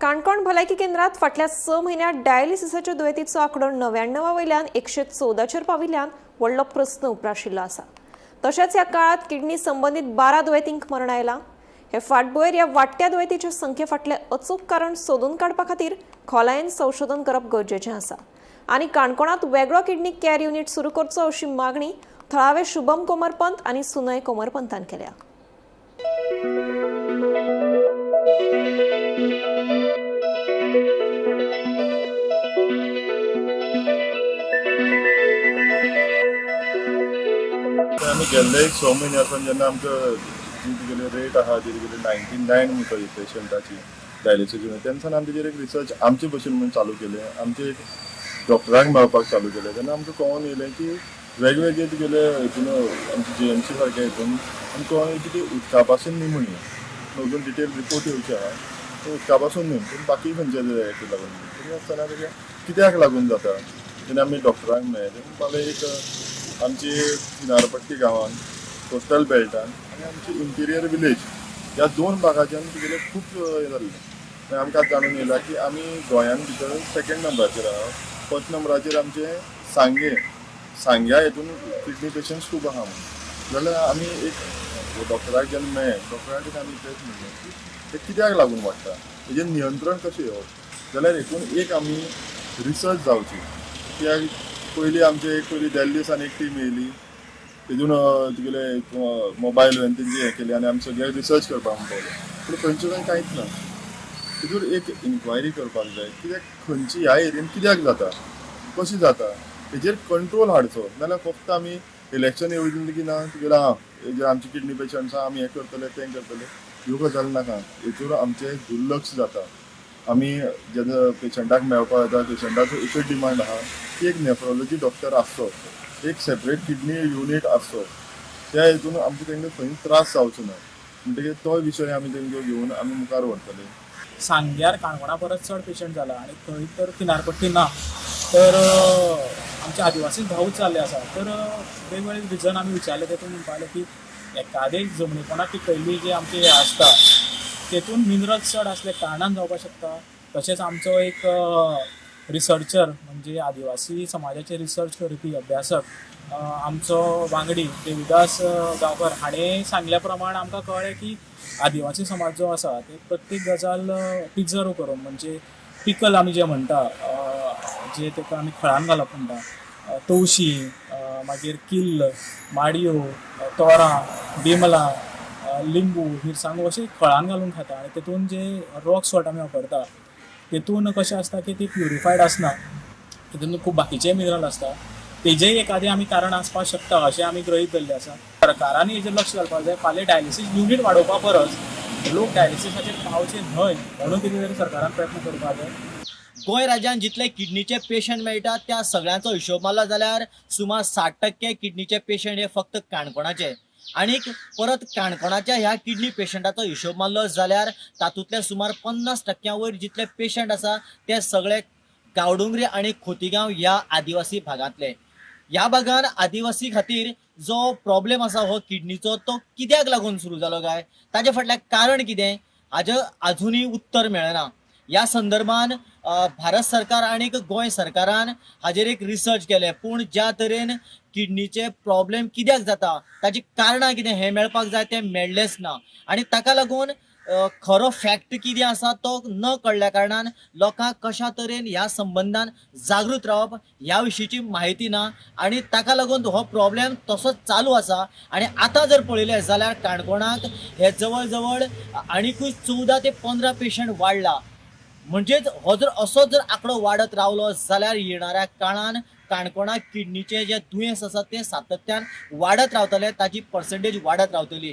काणकोण भलायकी केंद्रात फाटल्या 6 म्हयन्यांत डायलिसिसाच्या दुयेंतीचो आंकडो 99 वयल्यान 114चेर पाविल्ल्यान व्हडलो प्रस्न उप्राशिल्लो आसा. तशेंच ह्या काळांत किडनी संबंदीत 12 दुयेंतींक मरण आयलां. हे फाटभुंयेर ह्या वाडट्या दुयेंतीच्या संख्ये फाटलें अचूक कारण सोदून काडपा खातीर खोलायेन संशोधन करप गरजेचें आसा आनी काणकोणांत वेगळो किडनी कॅर युनीट सुरू करचो अशी मागणी थळावे शुभम कोमरपंत आनी सुनय कोमरपंतान केल्या. आमी गेल्ले एक 6 म्हयन्या सावन जेन्ना आमकां जी तुगेली रेट आहा ती तुगेली 99 म्हणटा पेशंटाची डायलिसीस युनीट, तेन्ना सावन आमी तेजेर एक रिसर्च आमचे भशेन म्हणून चालू केलें. आमचे एक डॉक्टरांक मेळपाक चालू केलें. तेन्ना आमकां कळोन येयलें की वेगवेगळे तुगेले हितून आमचे जीएमसी सारके हितून आमकां कळोन येयलें की ती उदका पासून न्ही म्हणून अजून डिटेल रिपोर्ट येवचे आहा, तो उदका पासून न्ही पूण बाकी खंयचे हेका लागून तरी आसतना तेजें कित्याक लागून जाता तेन्ना आमी डॉक्टरांक मेळ्ळे. ते म्हणपाक लागले एक आमची किनारपट्टी गांवान कोस्टल बेल्टान आनी आमची इंटिरियर विलेज ह्या 2 भागाच्यान तुगेलें खूब हें जाल्लें. आमकां जाणून येयला की आमी गोंयान भितर सेकेंड नंबराचेर आहा. फर्स्ट नंबराचेर आमचें सांगें, सांग्या हितून किडनी पेशंट्स खूब आहा म्हणून. जाल्यार आमी एक डॉक्टराक जेन्ना मेळ्ळे, डॉक्टरा कडेन आमी इतलेंच म्हणलें की तें कित्याक लागून वाडटा, तेजेर नियंत्रण कशें येवप. जाल्यार हितून एक आमी रिसर्च जावची. कित्याक पयलीं आमचे एक पयलीं दिल्ली सावन एक टीम येयली, तेतून तुगेले मोबायल व्हॅन तेंची हें केली आनी आमी सगळे रिसर्च करपाक म्हण पावले. पूण खंयचे खंय कांयच ना. तितून एक इन्क्वायरी करपाक जाय कित्याक खंयची ह्या एरियेन कित्याक जाता, कशी जाता, तेजेर कंट्रोल हाडचो. नाजाल्यार फक्त आमी इलेक्शन येवजले की ना तुगेलें आं हेजेर आमचे किडनी पेशंट्स आहा आमी हें करतले तें करतले, ह्यो गजाली नाका. हेतूर आमचें दुर्लक्ष जाता. आमी जेन्ना पेशंटाक मेळपाक वता पेशंटाचो एकच डिमांड आहा की एक नेफ्रोलॉजी डॉक्टर आसचो, एक सेपरेट किडनी युनीट आसचो. त्या हितून आमकां तांकां खंय त्रास जावचो ना. म्हणटकीर तो विशय आमी तांकां घेवन आमी मुखार व्हरतले. सांग्यार काणकोणा परस चड पेशंट जाला आनी थंय तर किनारपट्टी ना, तर आमचे आदिवासी भाऊच जाल्ले आसा. तर वेगवेगळे रिजन आमी विचारले, तेतून म्हणपाक की एकादे जमनीपणाक पिकयल्ली जे आमचे हे आसता तेतून मिनरल्स चड आसले कारणान जावपाक शकता. तशेंच आमचो एक रिसर्चर म्हणजे आदिवासी समाजाचे रिसर्च करपी अभ्यासक आमचो वांगडी देविदास गांवकर हाणें सांगल्या प्रमाण आमकां कळ्ळें की आदिवासी समाज जो आसा ते प्रत्येक गजाल प्रिजर्व करून म्हणजे पिकल आमी जें म्हणटा, जे ताका आमी खळान घालप म्हणटा, तवशी, मागीर किल्ल, माडयो, तोरां, बिमलां, लिंबू, मिरसांगो अशें खळान घालून खाता आनी तेतून जे रॉक सॉल्ट आमी वापरता तेतून कशें आसता की ती प्युरिफायड आसना, तेतून खूब बाकीचे मिनरल आसता. तेजेय एखादें आमी कारण आसपाक शकता अशें आमी गृहीत धरलें आसा. सरकारान हेजेर लक्ष घालपाक जाय. फाल्यां डायलिसीस युनीट वाडोवपा परस लोक डायलिसिसाचेर पावचे न्हय म्हणून कितें तरी सरकारान प्रयत्न करपाक जाय. गोंय राज्यांत जितले किडनीचे पेशंट मेळटात त्या सगळ्यांचो हिशोब मारला जाल्यार सुमार 60% किडनीचे पेशंट हे फक्त काणकोणाचे. आनीक परत काणकोणाच्या ह्या किडनी पेशंटाचो हिशोब मारलो जाल्यार तातूंतले सुमार 50% वयर जितले पेशंट आसा ते सगळे गांवडोंगरी आनी खोतीगांव ह्या आदिवासी भागांतले. ह्या भागान आदिवासी खातीर जो प्रॉब्लेम आसा हो किडनीचो तो कित्याक लागून सुरू जालो काय, ताजे फाटल्यान कारण कितें हाजें आजुनूय उत्तर मेळना. ह्या संदर्भान भारत सरकार आनी गोंय सरकारान हाजेर एक रिसर्च केलें, पूण ज्या तरेन किडनीचे प्रॉब्लेम कित्याक जाता ताची कारणां कितें हें मेळपाक जाय तें मेळ्ळेंच ना. आनी ताका लागून खरो फॅक्ट कितें आसा तो न कळ्ळ्या कारणान लोकांक कशा तरेन ह्या संबंदान जागृत रावप ह्या विशींची म्हायती ना आनी ताका लागून हो प्रॉब्लेम तसोच चालू आसा. आनी आतां जर पळयलें जाल्यार काणकोणाक हे जवळ जवळ आनिकूय 14 ते 15 पेशंट वाडला. म्हणजेच हो जर असोच जर आंकडो वाडत रावलो जाल्यार येणाऱ्या काळान काणकोणाक किडनीचें जें दुयेंस आसा तें सातत्यान वाडत रावतलें, ताची पर्संटेज वाडत रावतली.